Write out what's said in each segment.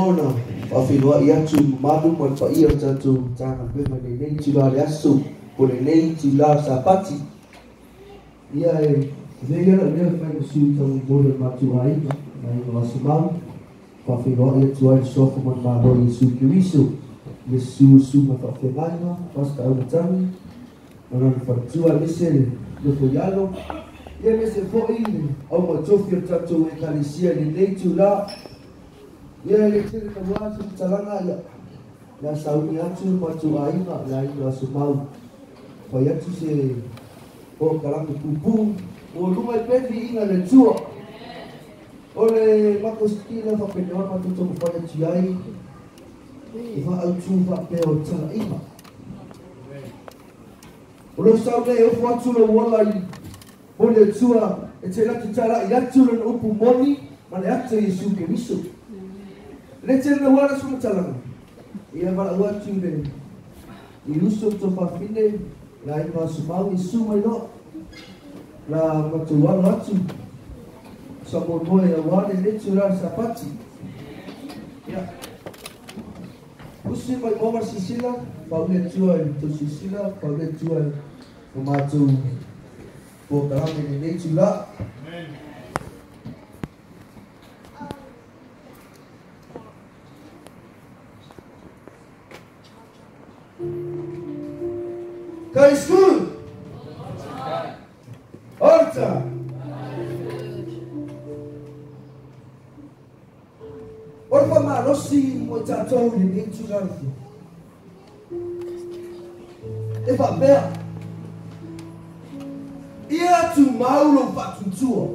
Ona faafeiloai atu i mamalu ma le paia o le tatou Matagaluega i lenei itula o le aso po o lenei itula o Sapati. Ia e avea ia lau leo e fai ma sui taumolimoli o le matou aiga, le aiga o Asimau, faafeiloai atu ai le suafa ma le Malo o Iesu Keriso, i le susu o susuga faafeagaiga, Pastor Aumatagi, ma lona faletua, aemaise le nofo i alo, ia aemaise foi le aumatofi o le tatou Ekalesia i lenei itula. Ia e le tele taua se fetalaga, ia le a sauni atu le matou aiga, le aiga Asomau, fai atu se polokalame pupuu ua luma i pea le viiga i le Atua. O le matou sitila faapena matou taumafai atu i ai i faaautu faapea o le talaiga. O lou sau nei e ofo atu lou ola i mo le Atua e te latu talai atu lona upu moni ma le ata Iesu Keriso. Le tele na uala se faamatalaga, ia valaau atu le i uso ma tuafafine, le aiga Asomau, Iesu mai loa, la matou alo atu sa moemoe aua le letu la le Sapati. Ia, usi mai moa ma le silasila, pau le Atua i le tou silasila, pau le Atua i lo matou polokalame i lenei itula. God is good. All the time. O le faamalosi mo i tatou i lenei itula o le afiafi. E faapea, Ia tumau lou faatuatua.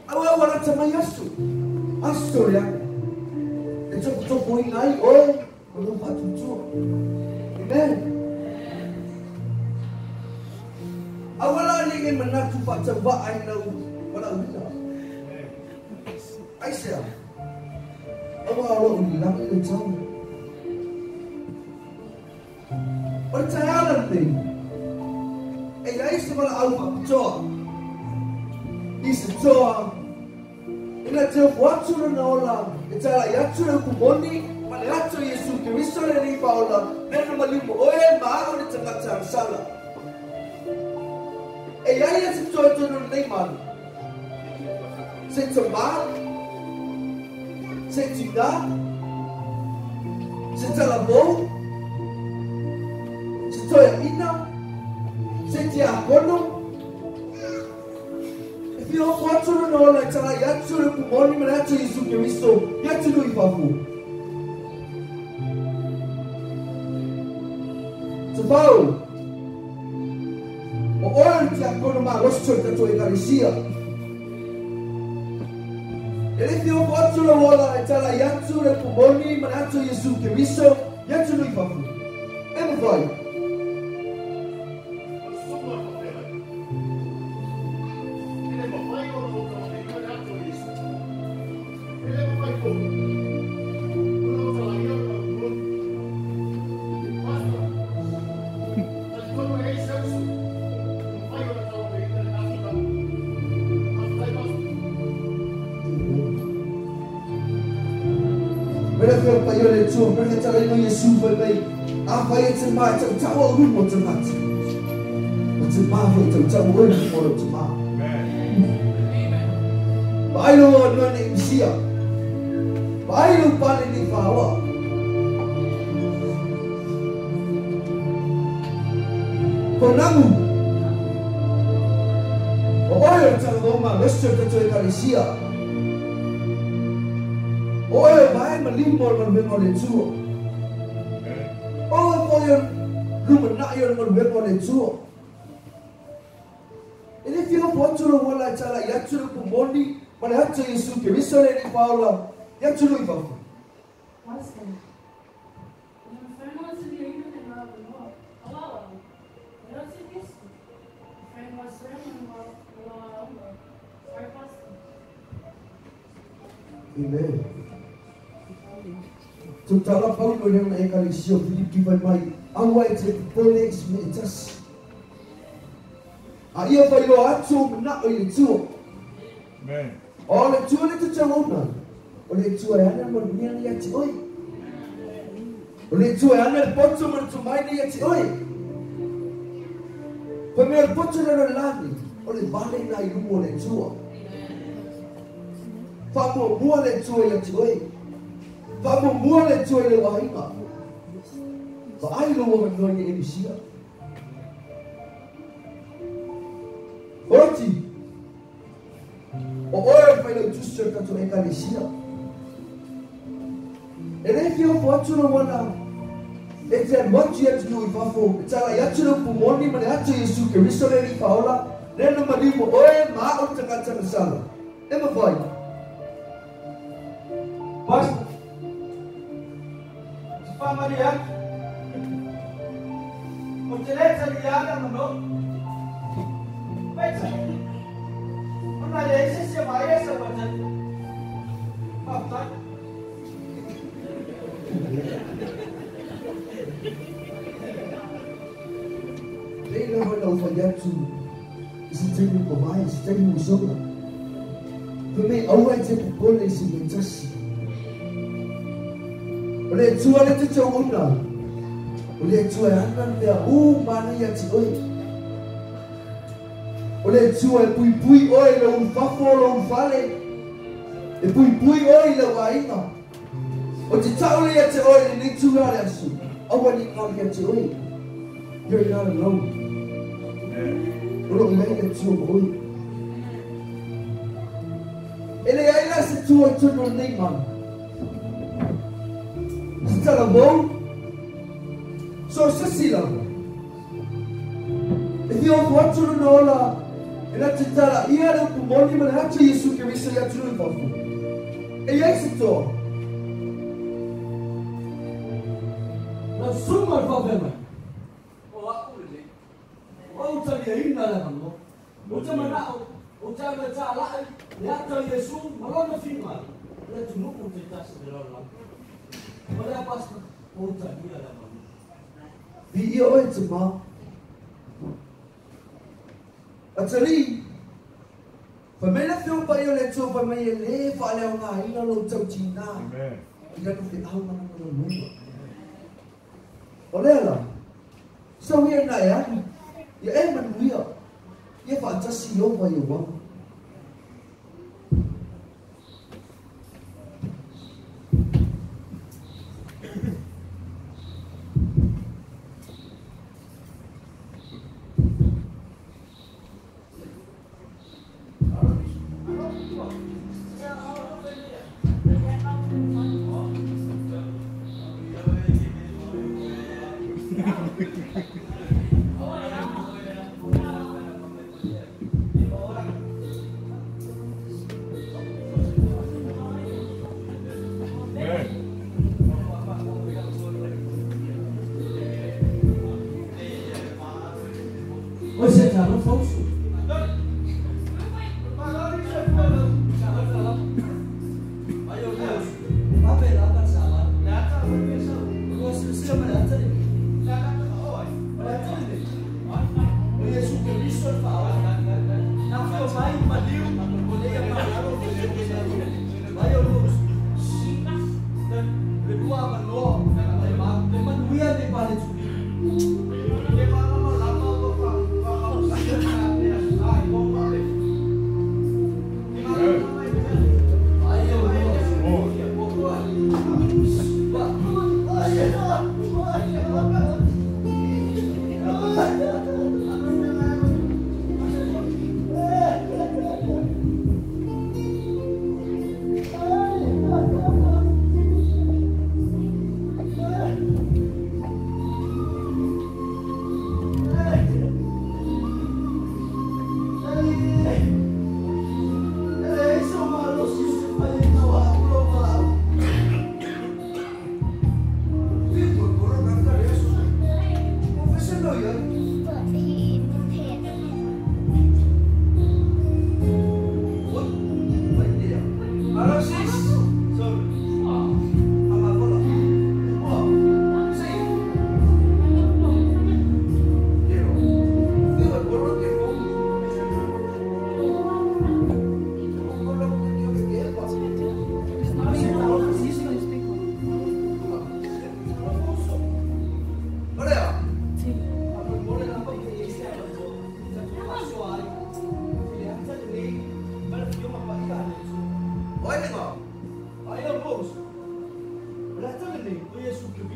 Aua ua lata mai aso, aso leaga, e tofotofoina ai oe ma lou faatuatua. Amen. Aua la ne i e manatu faatauvaa i lau valaauina. Aisea? Aua o lo o i lagi le tau. O le taeao lenei, e i ai se valaau faapitoa i se toa ina te ofo atu lona ola e talai atu le upu moni ma le ata o Iesu Keriso le Alii Faaola, lea na maliu mo oe ma au le tagata agasala. E i ai se toa i totonu o lenei malu, se tamā, se tinā, se talavou, se toeaina, se tiakono, e fia ofo atu lona ola e talai atu le upu moni ma le ata o Iesu Keriso i atunuu i fafo. Tafau, o oe o le tiakono malosi o le tatou Ekalesia. E le fia ofo atu lou ola e talai atu le upu moni ma le ata o Iesu Keriso i atunuu i fafo. E mafai. Susuga faafeagai. E le mafai ona ou talaiina le ata o Iesu. E le mafai foi ona ou talaia lona upu moni. Pastor, talitonu e i ai se uso e mafai ona talauina lena tulaga. Faafetai Pastor. Mai le afio o le paia o le Atua, mai le fetalaiga o Iesu fai mai, Afai e te mā e tautau au luma o tagata, o te mā foi e tautau oe i luma o lou tamā. Vaai lou anoa nei Misia, vaai lou pale nei Faaoa. Pounamu, o oe o le talavou malosi o le tatou Ekalesia. O oe o vae ma lima o le galuega o le Atua. O oe foi o lumanai o le galuega o le Atua. E le fia ofo atu lou ola e talai atu le upu moni ma le ata o Iesu Keriso le Alii Faaola i atunuu i fafo. Pastor, E le mafai ona siliaina lena avanoa. Alaala, E oti nisi. E fai ma sermon ma lauga. Sorry Pastor. Amen. Tautala Paulo i lana Ekalesia o Filipi fai mai, Aua e te popole i se mea e tasi. A ia failoa atu ou manao i le Atua. O le tua le te tauona. O le tua e ana manuia ni ati oi. O le tua e ana le poto ma le tumai ni ati oi. Pa mea le poto le lani, o le vale na i lumu o le tua. Wha le tua i ati oi. Wha le tua i le wahinga. Wa ai lo wa noa i emisia. Oti. O oe o whaila utusi o kato ekalesia. E le fia o atu na wana. E te atu i atu i fafo. E tala i atu na pumoni ma le atu Yesu Keriso le li whaola. Le na maniu mo oe maa o tangata na sala. E mawhai. Pastor. Se wha maria. O te le tali ana mano. Peita. Ona le ese se mai ese wata. Papai. Lei lava na ufai atu i se teimu pamai, i se teimu usoga. Fa mei aua i te popole i se metasi. O le tua le te tauona. O le tua e ana mea u mana ia ti oi. O le tua e pui pui oi le ulfafo lo ulfale. E pui pui oi le wainga. O te taule ia te oi le ni tua le asu. Aua ni ngau ia te oi. You're not alone. O lo ilai le tua mo oi. E le aila se tua i tunu nei mana. Se tala mou. So se sila. E fia o atu no ola. E la te tala ia le pumoni ma le atu Yesu Keriso ia tunu i fafo. E iai se toa. Na suma le whawhema. O aku le. O utali e ina le mano. O te manao. O te ame tā lai. Le ata Yesu malona whima. Le tunuku te tasi le raulam. O lea pasta. O utali ia le mano. Vi ia oe te mā. Atali, fa mei la whio pai o le tua fa mei e le wha leo ngā ina lo tau tina. I lano whio au mana mana nunga. O lea la, sau ia nai anu, ia e manuia, ia whaatasi o vai o wama.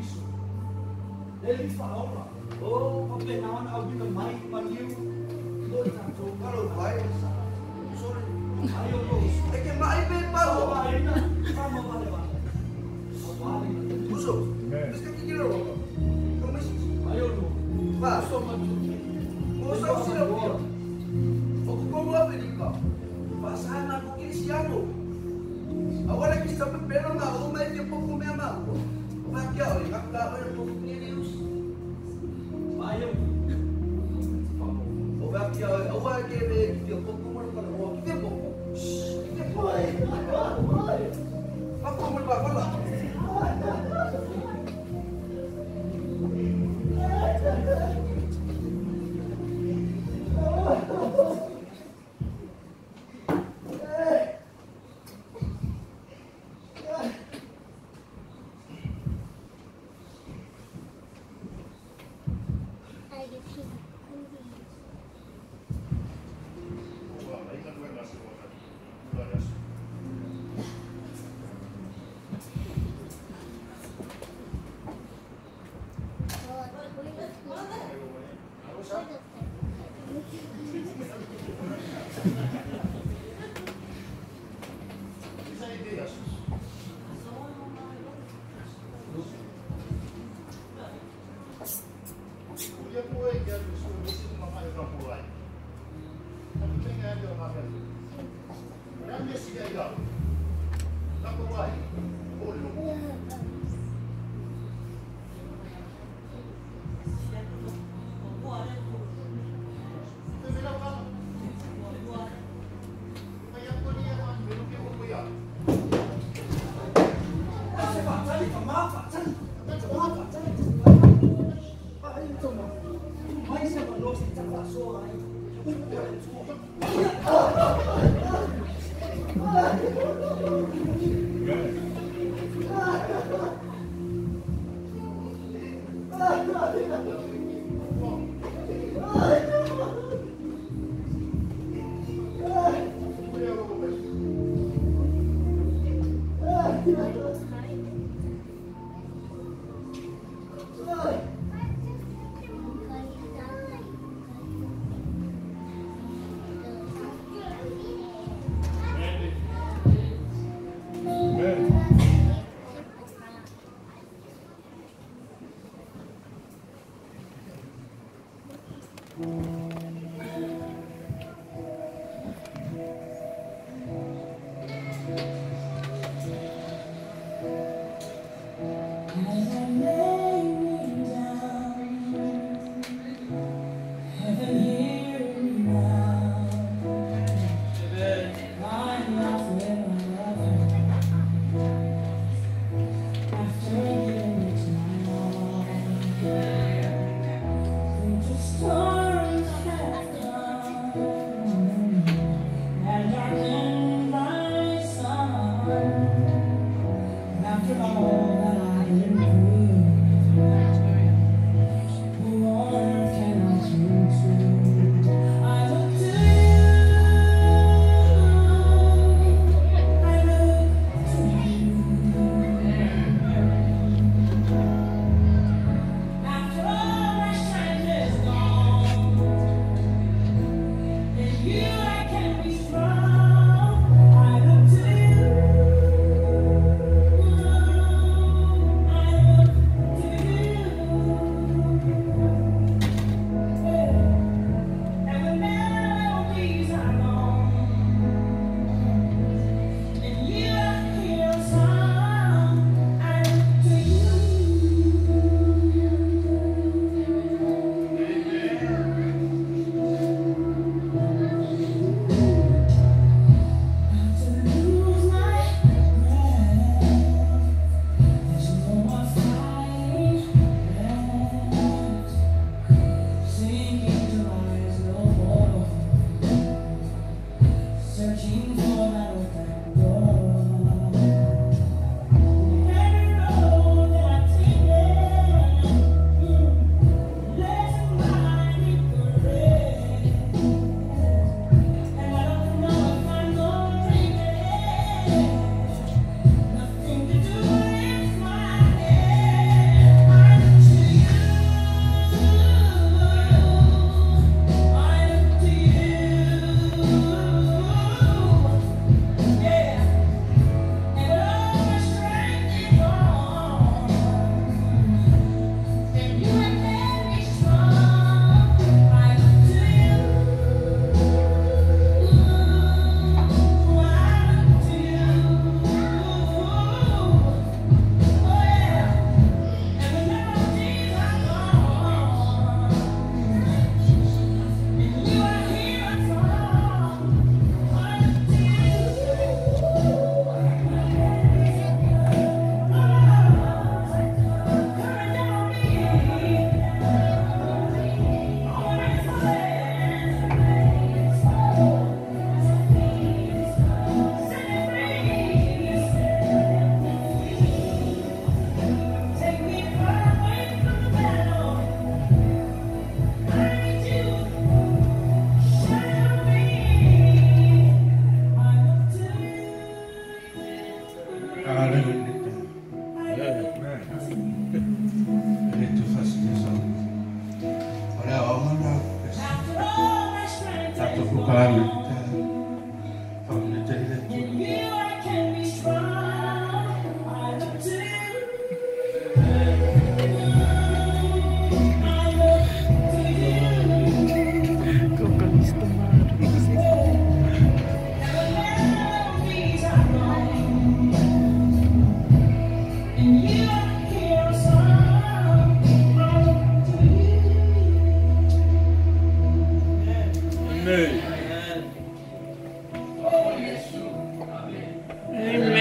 Keriso. Le li whaola. O, papena ona au vina mai maniu. Lo i tātou. Kalo vai. Sorry. Ai o lo. E ke mai pe O pau. aina. Kama vale vale. O vale. Uso. Miska kikiro. Kamisi. Ai o lo. Va. So matu. O sa usira pia. O kukongo Amerika. Pasana ko Cristiano. Agora que está pelo na uma e pouco me amado. Vai que olha, vai dar para o Deus. Ai o. O vai que olha, o vai que ele que pouco mo para o que pouco. Que pouco. Vai como vai falar. You I can be strong. I look to you. Amen.